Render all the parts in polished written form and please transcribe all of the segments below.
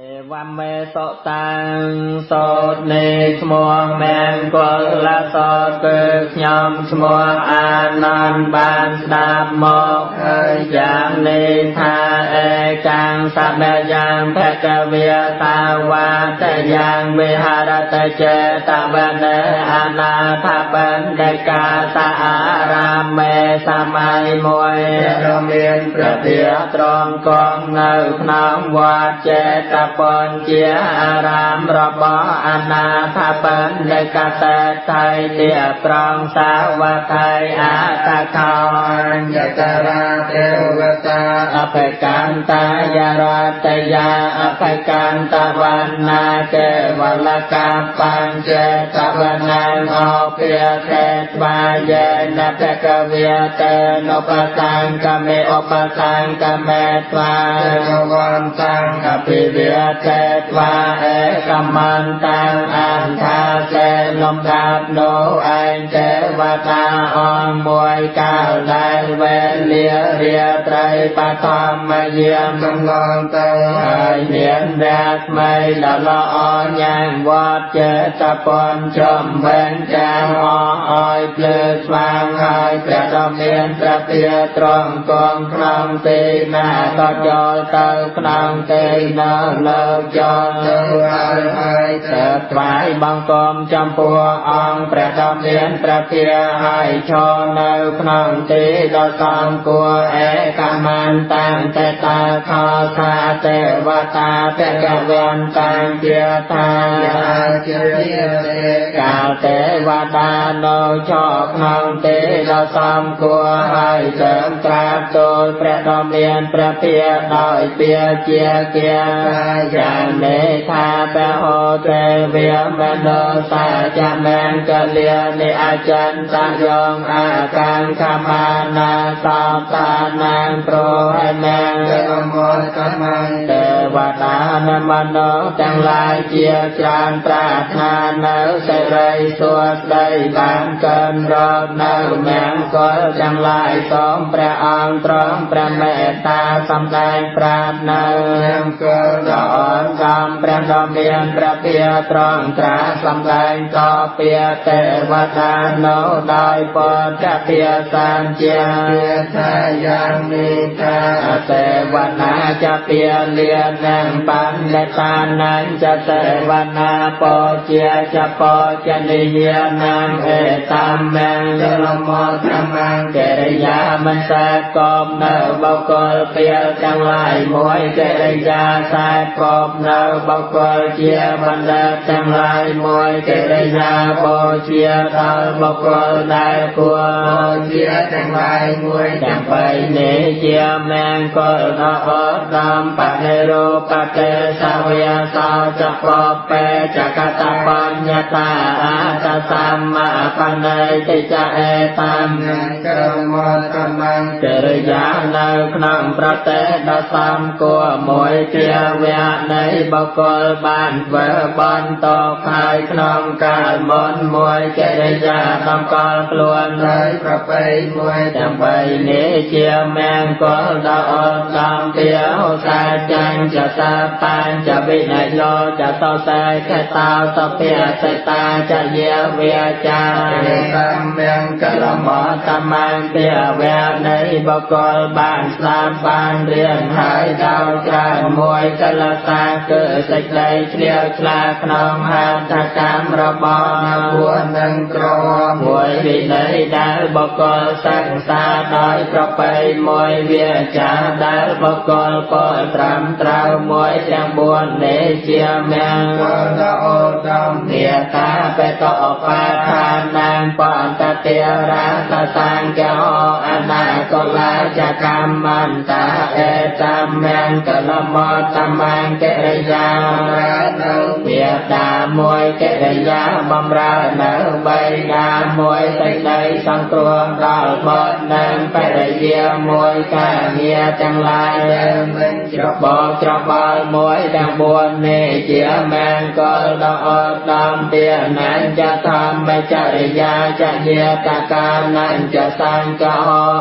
អេវមេសុតាំងសោតនេឈ្មោះមង្គលសោតគឺខ្ញុំឈ្មោះអានន្ទបានស្ដាប់មកហើយយ៉ាងនេះថាអេកាំងសមយ៉ាងភគវាតាវាតយ៉ាងវិហរតចេតវនេអនាថបណ្ឌកាសាអារាមេសម័យមួយ រមានព្រះ ធាត្រង់គង់នៅក្នុងវត្តចេតពនជាអារាមរបស់អនាថបណ្ឌកតេថៃទាត្រង់សាវថៃអតខោ អញ្ញតរាទេវតា អភកន្តាយរតយាអភកន្តវណ្ណា កេវលកបញ្ចេតវនាងអភិសេត្វាយេនភគវេតេនុបសង្កមេឧបសង្កមេត្វា វន្តាំង អភិវេតេត្វាអេកមន្តាំងអន្តាសេលំដាប់នោះឯងទេវតាអង្គមួយកាលដែលវេលារាត្រីបឋមយាម កំឡងទៅ ហើយមានរស្មីដ៏ល្អញ៉ាំងវត្តចេតពនចំវិញចាំងអស់ឲ្យភ្លឺស្វាងហើយព្រះដ៏មានព្រះភាត្រង់គង់ក្នុងទីណាក៏ចូលទៅក្នុងទីនោះលើកយក ទៅហើយហើយ ទៅថ្វាយបង្គំចំពោះអង្គព្រះដ៏មានព្រះភាហើយឈរនៅក្នុងទីដ៏សំគួរអេកមន្តាំងតេតាខោសាទេវតាភគវន្តាំងជាថា ជាទេ កាលទេវតានៅឈរក្នុងទីដ៏សំគួរហើយសើមក្រាបទូលព្រះដ៏មានព្រះភាដោយពាជាគាយ៉ាងនេះថាពហោទេវមនោសាចមង្គលានិអចន្តយងអាកាំខមានាសោតានាងប្រហេមង កមតមង ទេវតានមនោទាំងឡាយជាច្រើនប្រាថ្នានៅសិរីសួស្តីបានកើនរកនៅមង្គលទាំងឡាយសូមព្រះអង្គទ្រង់ព្រះមេត្តាសម្ដែងប្រាប់នៅ មង្គល ដ៏អនសំព្រះដ៏មានព្រះភាត្រង់ត្រាសម្ដែងតពាទេវតានោះដោយពុទ្ធភាសាជា ថាយ៉ាងនេះថា សេវនាចពាលានបណ្ឌតានញ្ចសេវនាពោជាចពោចនិយានងអេតាមមង លមតមង កិរិយាមិនសែកបនៅបុគ្គលពៀលទាំងឡាយមួយកិរិយាសែកបនៅបុគ្គលជាបណ្ឌិតទាំងឡាយមួយកិរិយាបូជាដល់បុគ្គលដែលគួរ ជាទាំងឡាយមួយ ទាំងបីនេះជាមង្គលដ៏ឧត្តមបរិរូបតេសវយសោចពពេចកតបញ្ញតាអតសម្មាបណៃតិចអេតាម ក្រមតមង កិរិយានៅក្នុងប្រទេសដ៏សំគួរមួយជាវៈនៃបុគ្គលបានធ្វើបន្តហើយក្នុងកាលមុនមួយកិរិយាតម្កល់ខ្លួន ដោយប្រពៃមួយ ទាំងបីនេះជាមង្គលដ៏ឧត្តម ពាហុសាចាញ់ចសាបញ្ចវិនយោចសសេខតោសភាសិតាចយាវាចា តាមមង្គ លមតមង្ពាវៈនៃបុគ្គលបានស្ដាប់បានរៀនហើយដោយច្រើនមួយកលសាគឺសេចក្តីជ្រះថ្លាក្នុងហត្ថកម្មរបស់ ពួននឹងក្រម មួយវិន័យដែលបុគ្គលសិក្សាដោយប្រពៃមួយវាចាដែលបុគ្គលពលត្រឹមត្រូវមួយទាំងបួននេះជាមង្គ លដ៏ឧត្តម នេតាបេតឧបាឋានាងបន្តតិរាសសង្ឃោអនាកលាចកម្មន្តាអេតាមង្គលមតមង្កិរិយា នៅ មេតាមួយកិរិយាបំរើនៅបៃតាមួយសេចក្តីសង្គ្រោះដល់បុត្រនិងភរិយាមួយការងារទាំងឡាយ មិន ច្របល់ច្របល់មួយទាំងបួននេះជាមង្គលដ៏ឧត្តម ទានញ្ចធម្មចរិយាចយាតកានញ្ចសង្ឃោ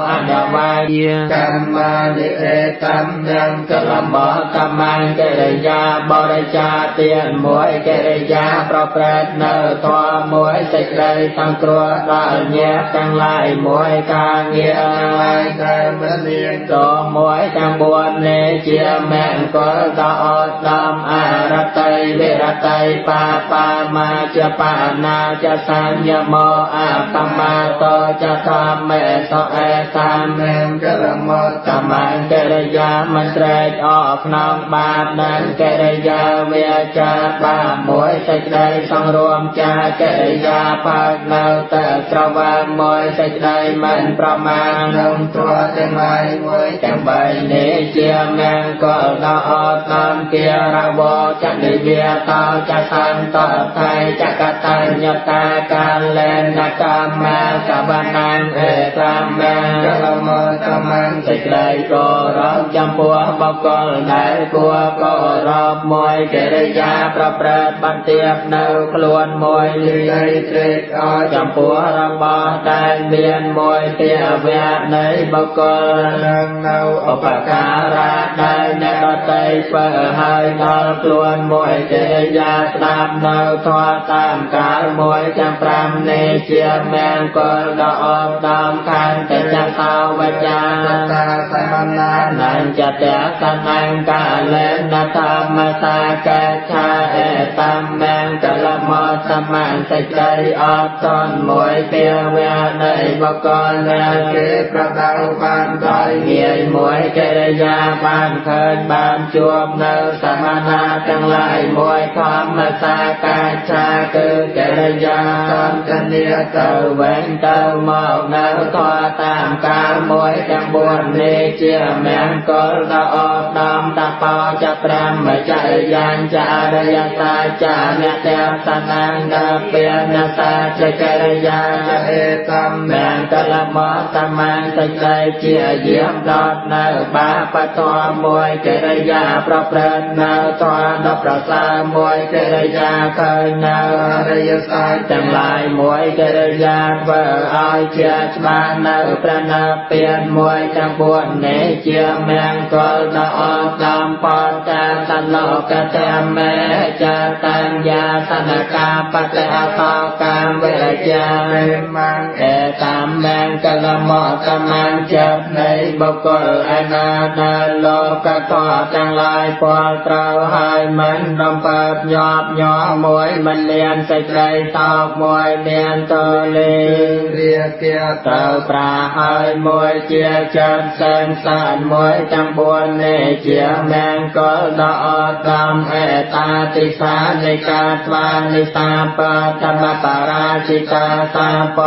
អនវាយា កម្មានិអេតាមង្គ លមតមង្កិរិយា បរិច្ចាគទានមួយកិរិយាប្រព្រឹត្តនៅធម៌មួយសេចក្តីសង្គ្រោះដល់ញាតិទាំងឡាយមួយការងារ ទាំងឡាយដែលមិនមាន ទោមួយទាំងបួននេះជាមង្គលដ៏ឧត្តមអរតីវិរតីបាបាមាចបាណាចសញ្ញមោអបមាតោចធម្មេសអេតាម មង្គលមត តមង្គរិយាមិនត្រេកអរក្នុងបាបនឹងកិរិយាវាចាបាបមួយសេចក្តីសង្រួមចាកិរិយាផើកនៅតែស្រវាមួយសេចក្តីមិនប្រមាទ ក្នុងទ្រព្យទាំងឡាយមួយ ទាំងបីនេះជាមង្គលដ៏ឧត្តមគារវចនិវាតោចសន្តថៃចកតញ្ញតាកាលេនកម្មាសវនំអេតាម ង្គលមតមង្គ សេចក្តីគោរពចំពោះបុគ្គលដែលគួរគោរពមួយកិរិយាប្រព្រឹត្តបន្ទាបនៅខ្លួនមួយ សេចក្តីត្រេកអរ ចំពោះរបស់ដែលមានមួយភាវៈនៃបុគ្គល នឹងនៅ ឧបការៈដែលអ្នកដទៃធ្វើឲ្យដល់ខ្លួនមួយកិរិយាស្ដាប់នៅធម៌តាមកាលមួយទាំងប្រាំនេះជាមង្គលដ៏ឧត្តមខាងតចសោវចា តាសមនា នញ្ចតៈសនង្កាលេនធម្មសាកឆាអេតាមមង្គលមតមង្គសេចក្តីអត់តន់មួយភាវៈនៃបុគ្គលដែល គេប្រដៅបានដោយ ងាយមួយកិរិយាបានឃើញបានជួបនៅសមណៈទាំងឡាយមួយធម្មសាកាឆាគឺកិរិយា សន្តានា ទៅវិញទៅមកនៅធម៌តាមកាលមួយទាំងបួននេះជាមង្គលដ៏ឧត្តមតបោចព្រមចរិយាចារិយសាចាអ្នកទាំងសនាងដល់ពនសាចកិរិយា អេតំ មង្គលមតមង្គសេចក្តីជាយាមដល់នៅបាបធម៌មួយកិរិយាប្រព្រឹត្តនៅធម៌ដ៏ប្រសើរមួយកិរិយាឃើញនៅ អរិយសច្ច ទាំងឡាយមួយកិរិយាធ្វើឲ្យជាច្បាស់នៅព្រះនិព្វានមួយទាំងបួននេះជាមង្គលដ៏ឧត្តមបតាសលោកធម្មេចតញ្ញសនកាបតិអសោកាមវិរជា អេមង្គ អេតាមមង្គលមតមង្គចិត្តនៃបុគ្គលឯណាដែលលោកធម៌ទាំងឡាយពលត្រូវហើយមិនរំពើបញាប់ញ័រមួយមិនមានសេចក្តីសោកមួយមានទលេ រាគា ត្រូវប្រាហើយមួយជាចិត្តសែនសានមួយទាំងបួននេះជាមង្គលដ៏ឧត្តមអេតាទិសានិកាស្វានិសាបតមបរាជិកាសាប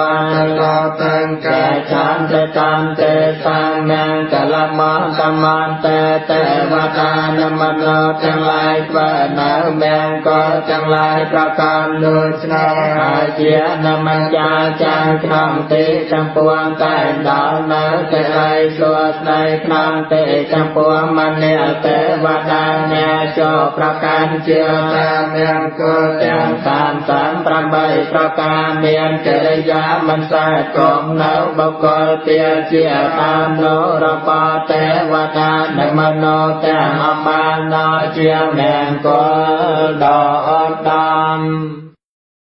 តតង្ ក កា ចន្ទតន្ទេសាមង្គលមន្តមន្តទេវតានមនោទាំងឡាយធ្វើនៅមង្គលទាំងឡាយប្រកប ដូច្នេះ ហើយជានមច្ចាចាងក្នុងទីចំពួងតែដល់នៅសិរីសួស្តីក្នុងទីចំពួងមនាទេវតាអ្នកចូលប្រកាន់ជា តាមមង្គល ទាំង38ប្រការមានកិរិយាមិនសែកុំនៅបុគ្គលទាជាតាមលោរបស់ទេវតានិងមនោទាំងអបាលណជាមង្គលដ៏ឧត្តម។